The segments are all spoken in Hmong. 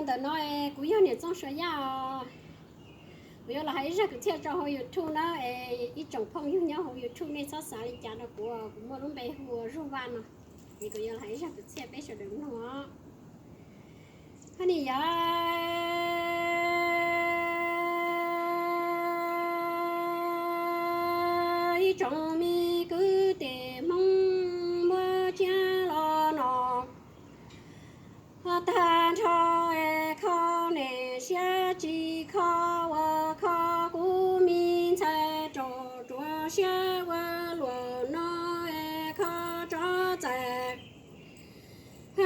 Ntawm no kuv yog niam Txooj Suav Yaj os. Kuv yuav los hais ib zaj kwv txhiaj rau hauv YouTube na, es ib tsoom phooj ywg nyob hauv YouTube nej txhob xav li cas rau kuv, kuv muaj lub npe hu ua Zuag Vaj no, es kuv yuav los hais ib zaj kwv txhiaj peb sawv daws mloog os. Hos nim yog ib tsoom me kwv tij Hmoob muab tsiab los no, ho tag nrho es kho niam siab tsis kho ua kho kuv me ntxhais rau ruam siab ua luam no es kho tsob txais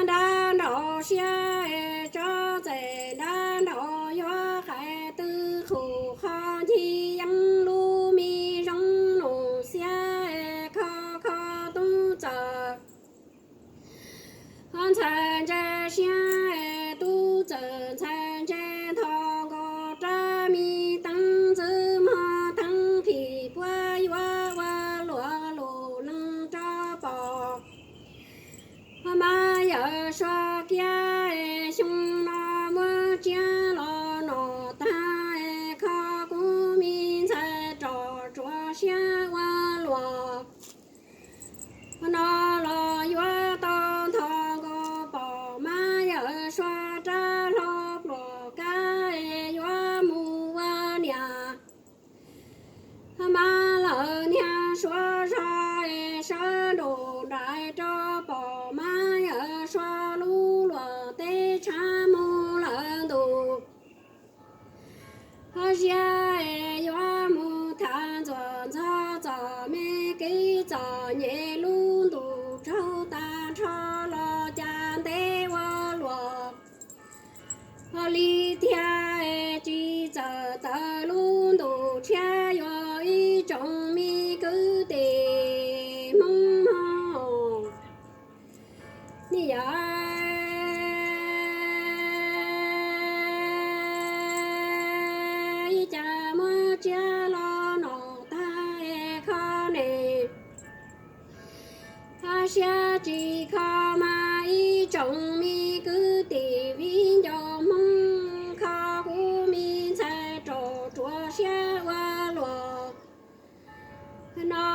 nrab nraum siab es tsob txais nrab nraum yuav qhais twb qhum qhov ncig yeeb lub me zoo nus xiab es kho kho tub txawm ho ntxhais ntse siab es tub txawm ntxhais ntse nthos nkaus rab me teeb ntxwv mog teeb phim puab yuav ua luam lus leej rau pom. Ho mas yawm Suav kiag es xyoo no muab tsiab los nom tag es kho kuv me ntxhais rau ruam siab ua luam no los yuav tau nthos nkaus pom mas yawm Suav rab hlau pluas kab es yuav mus ua niam. Mas lawm niag Suav zog es sawv nraum nraim rau pom mas yawm Suav lub luam teb tshav mus lawm ntus. Ho ziab es yuav mus tham ntxuam ntxog txom me kev txom nyem lub ntus tsaug tag nrho los cas ntev ua luam. Ho li tiag tsis txawm tawm lub ntus tshiab yuav ib tsoom me kwv tij Hmoob mog. Nim yog ib cas muab tsiab los nom tag es kho ne, ho siab tsis kho mas ib tsoom me kwv tij viv ncaus Hmoob kho kuv me ntxhais rau ruam siab ua luam no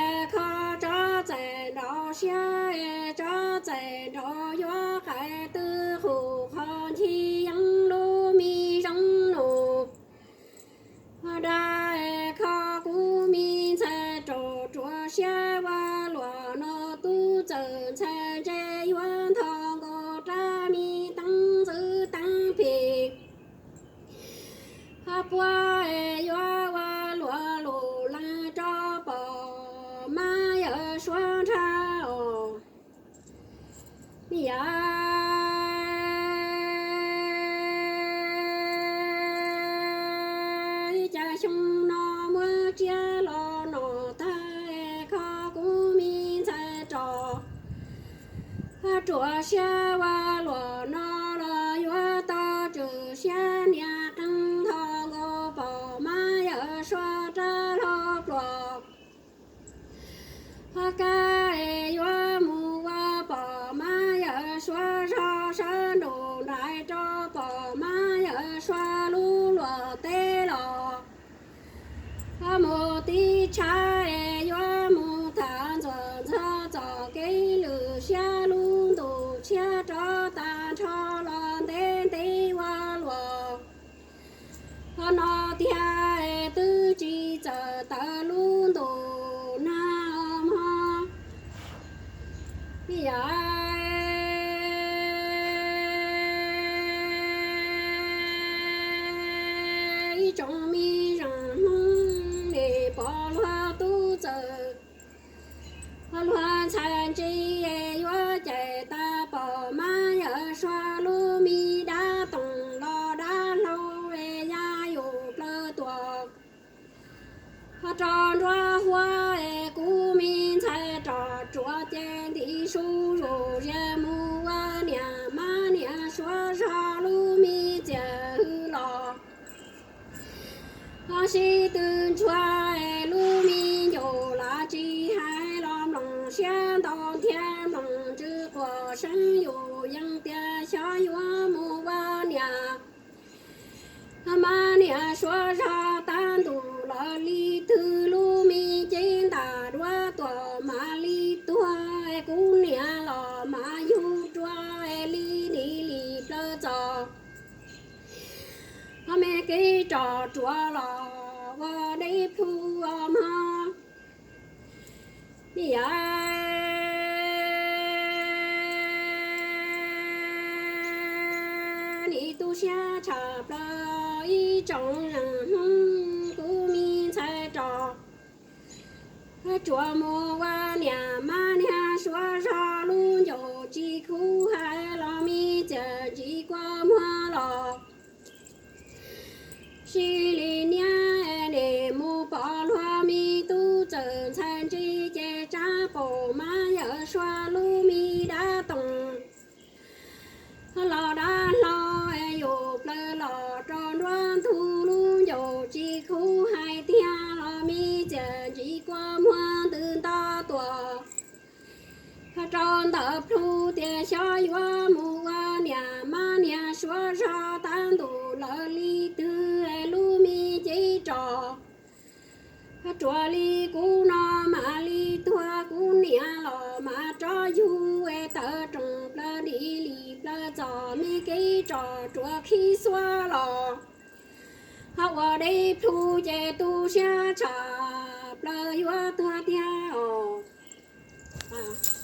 es kho tsob txais nraum siab es tsob txais nraum yuav qhais twb qhum qhov ncig yeeb lub me zoo nus da es kho kuv me ntxhais rau ruam siab ua luam no tub txawm ntxhais ntse yuav nthos nkaus rab me teeb ntxwv teeb phim ho puab yuav ua luam lus leej rau pom mas yawm Suav nrhab os. Nim yog ib cas xyoo no muab tsiab los nom tag es kho kuv me ntxhais rau ruam siab ua luam no los yuav tau tswm siab nias qees nthos nkaus pom mas yawm Suav rab hlau pluas ho kab es yuav mus ua pom mas yawm Suav zog sawv nraum nraim rau pom mas yawm Suav lub luam teb los ho mus tib tshav es yuav mus tham ntxuam ntxog txom kev lwm siab lub ntus tshiab rov tag nrho los ntev ntev ua luam ho no tiag twb tsis txawm tawm lub ntus nag mog. Yog ib tsoom me zeej Hmoob es pom luag tub txawm luag ntxhais ntse yuav cais tag pom mas yawm Suav lub me dab toom los dab hlau es ya yus plawv tuam ho rau nruab huab es kuv me ntxhais rau ruam ces ntim su zus zias mus ua niam mas niam Suav zog lub me txiaj hwj los ho sib tw ntsuag es lub me nyuam lam tsis hais los mloog siab ntau thiab mloog ntsws quas seeb yus yeej tias xyov yuav mus ua niam niam, mas niam suav zog tab ntus los li twg, lub me cev ntam duab tuam mas li tuag, kuv niam los mas yug rua li dim li plaws txos. Ho me kev ros ruam los ua deb plhu mog. Niam, nim tu siab tshaj plaws ib tsoom neeg, kuv me ntxhais ros tsuas mus ua niam mas niag suav zog lub ncauj tsis khuv hais los me txiaj ntsim kua muag los. Sib li niab nim mus pom luag me tub txawm ntxhais ntse ces tsab qaum mas yawm suav lub me dab toog los dab hlau yus plaws los rau nruab ntug lub ncauj tsis khuv hais tiag los me txiaj ntsim kua muag ntws nto tuam. Rau ntawm plhu tias xyov yuav mus ua niam mas niag suav zog tab ntus lawm li twg, lub me cev ros ruam li kuv no mam li tuag, kuv niam los mas rov yug tawm rooj plaws dim li plaws txos, me kev ros ruam khib xuab los ho ua deb plhu ces tu siab tshaj plaws yuav tuag tiag os.